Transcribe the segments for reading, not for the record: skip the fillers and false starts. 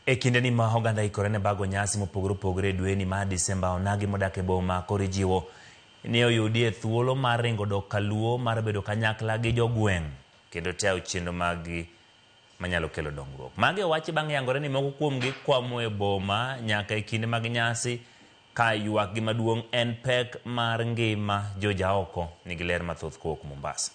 E kindeni ma oganda ikore ne bago nyasi mopogore opogore e dweni mar Disemba, onagi modak e boma koro ijiwo ni oyudie thuolo mar ringo dok kaluo mar bedo kanyakla gi jogweng' kendo tayo chenro maggi manyalo kelo dongruok. Magi owachi bang' yangore ni moko kuomgi kwamo e boma nyaka e kinde mag nyasi ka ywakgi maduong' en pek mar ngima. Jojaoko nigi ler mathoth kowuok Mombasa.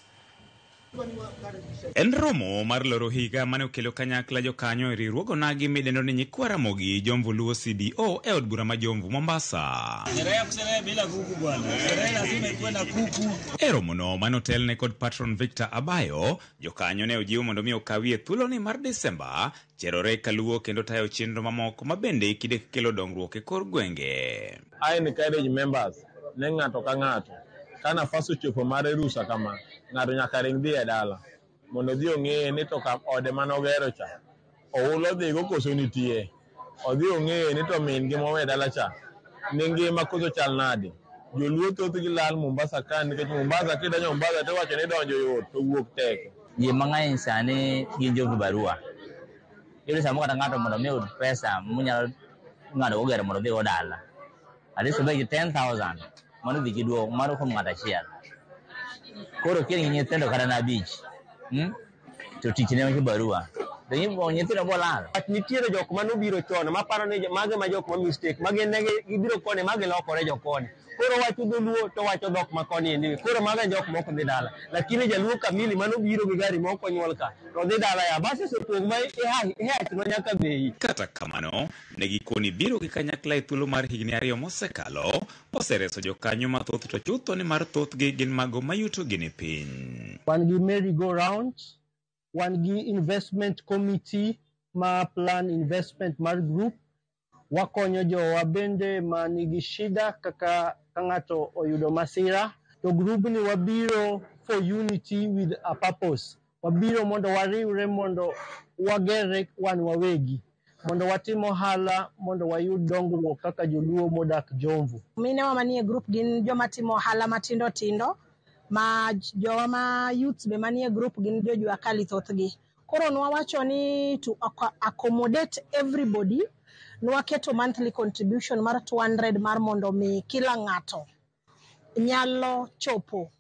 En romo mar loro higa mane okelo kanyakla jokanyo e riwruog onagi midendo ni Nyikwa Ramogi Jomvu Luo CBO e od bura ma Jomvu Mombasa. E romono mane otelne kod Patron Victor Abayo, jokanyo ne ojiw mondo mi okawie thuoloni mar Desemba cherore kaluo kendo tayo chenro mamoko ma bende kinde kelo dongruok e kor gwenge. I encourage members ne ng'ato ka ng'ato ka nafas ochopo mar rusa kama, ng'ato nyaka ring dhi e dala mondo odhi ong'e ni to ka ode mane ogero cha oulo dhigo koso nitie, odhi ong'e ni to min gi mowe dala cha ni ngima koso chal nade. Joluo thothgi lal Mombasa ka nikech Mombasa kidonjo Mombasa tiwacho ni donjo yot to wuok tek. Ji mang'eny sani gin jo vibarua. Iyudo samoro kata ng'ato mondo mi oyud pesa monyalo ng'ado go gari mondo odhi go dala. At least obed gi 10,000 mano dhi giduogo mano kuom ng'ato achiel. Koro ka in gi nyithindo kata na abich, to tich ne en kibarua. To nyithindo bo lal. But nitiere jok manobiro chon maparo ni mage ma jok ma mistake ma gin ne gibiro koni ma gilokore jokoni. Koro wacho dholuo to wacho dhok ma koni endi. Koro mago e jok mok dhi dala. Lakini jaluo kamili manobiro gi gari mok onyuol ka to dhi dala ya. Bas osepong' ma ihachno nyaka bei. Kata kamano, ne gikoni biro gi kanyakla e thuolo mar higni 2 mosekalo osereso jokanyo mathoth to chutho ni mar thothgi gin mago mayutogi ni piny. Wan gi merry go round, wan gi investment committee ma plan investment mar group, wakonyo jowa bende ma nigi shida kaka ka ng'ato oyudo masira. To group ni wabiro for unity with a purpose. Wabiro mondo wariwre mondo wagerre wan wawegi, mondo watim ohala, mondo wayud dongruok kaka joluo modak Jomvu. Minewa manie group gin joma timo ohala matindo tindo, ma jowa ma youths be manie group gin jo jua kali thothgi. Koro nwawacho ni to accommodate everybody, nwaketo monthly contribution mar 200 mar mondo mi kila ng'ato nyalo chopo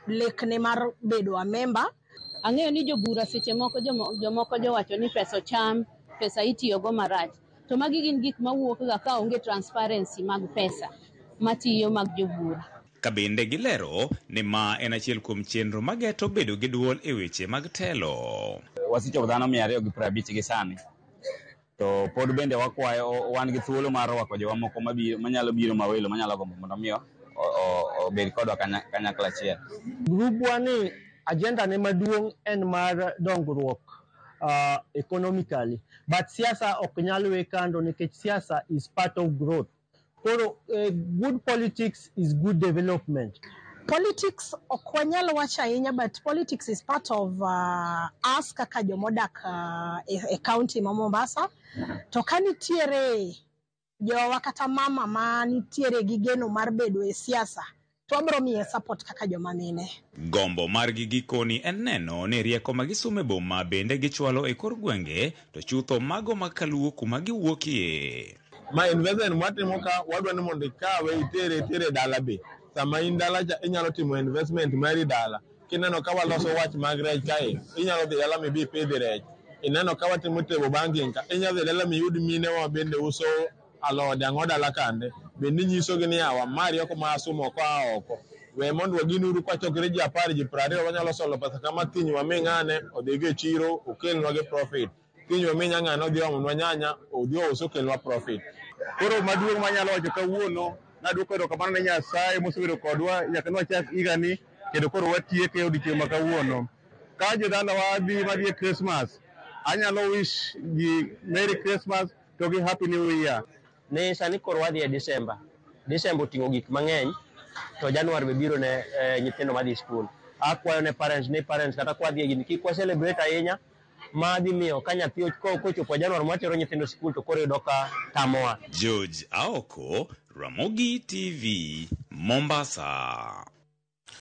lekne mar bedo a member. Ang'eyo ni jobura seche moko jomoko jowacho ni pesa ocham, pesa itiyogo marach. To magi gin gik mawuok ga ka onge transparency mag pesa matiyo mag jobura. Ka bende gilero ni ma en achiel kuom chenro mageto bedo gi duol e weche mag telo. Wasechopo dhano 250 gi sani. To pod bende wakwayo, wan gi thuolo mar rwako jowa moko manyalo biro mawelo, manyalo gombo mondo mi obed kodwa kanyakla achiel. Grupwa ni agenda ne maduong' en mar dongruok economically, but siasa ok nyal we kando nikech siasa is part of growth. Koro good politics is good development. Politics ok wanyal wacho ahinya, but politics is part of us kaka jomodak e county ma Mombasa. To ka nitiere jowa kata mama ma nitiere gi geno mar bedo e siasa, to wabiro miye support kaka joma mine. Gombo margi gikoni en neno ni rieko ma gisumo e boma bende gichwalo e kor gwenge, to chutho mago ma kaluo kuma giwuokie. Ma investment mwatimo ka wadwa ni mondo ikawe itere dala be. Sama in dala cha inyalo timo investment mari dala. Kineno ka waloso wach mag rech kae, inyalo dhi dala mibi ipidh rech. Ineno ka watimo table banking ka, inyalo dhi dala miyud mine wa bende uso alode ang'o dala kande. Bende inyisogi ni yawa ma rieko ma asumo koa oko. We mondo waginuru kwachokre ji 10 ji 20 wanyalo solo pesa kama kiny wami ng'ane odhi go e chiro okelnwa gi profit. Kiny wami ng'ane odhi omonwa nyanya odhi ous okelnwa profit. Koro maduong' manyalo wacho kawuono, naduoko erokamano ne Nyasaye mosebedo kodwa nyaka ne wachak higani kendo koro watieke e odiechieng' ma kawuono. Ka jodalawa dhi madhi e Christmas, anyalo wish ji Merry Christmas to gi Happy New Year. Ni sani koro wadhi e December. December oting'o gik mang'eny to January be biro ne nyithindo madhi school. Akwayo ne parents ni parents kata kwadhi e gini kik wa celebrate ahinya ma dhi miyo ka nyathi kochopo January mwatero nyithindo school to koro yudo ka tamowa. George Aoko, Ramogi TV, Mombasa.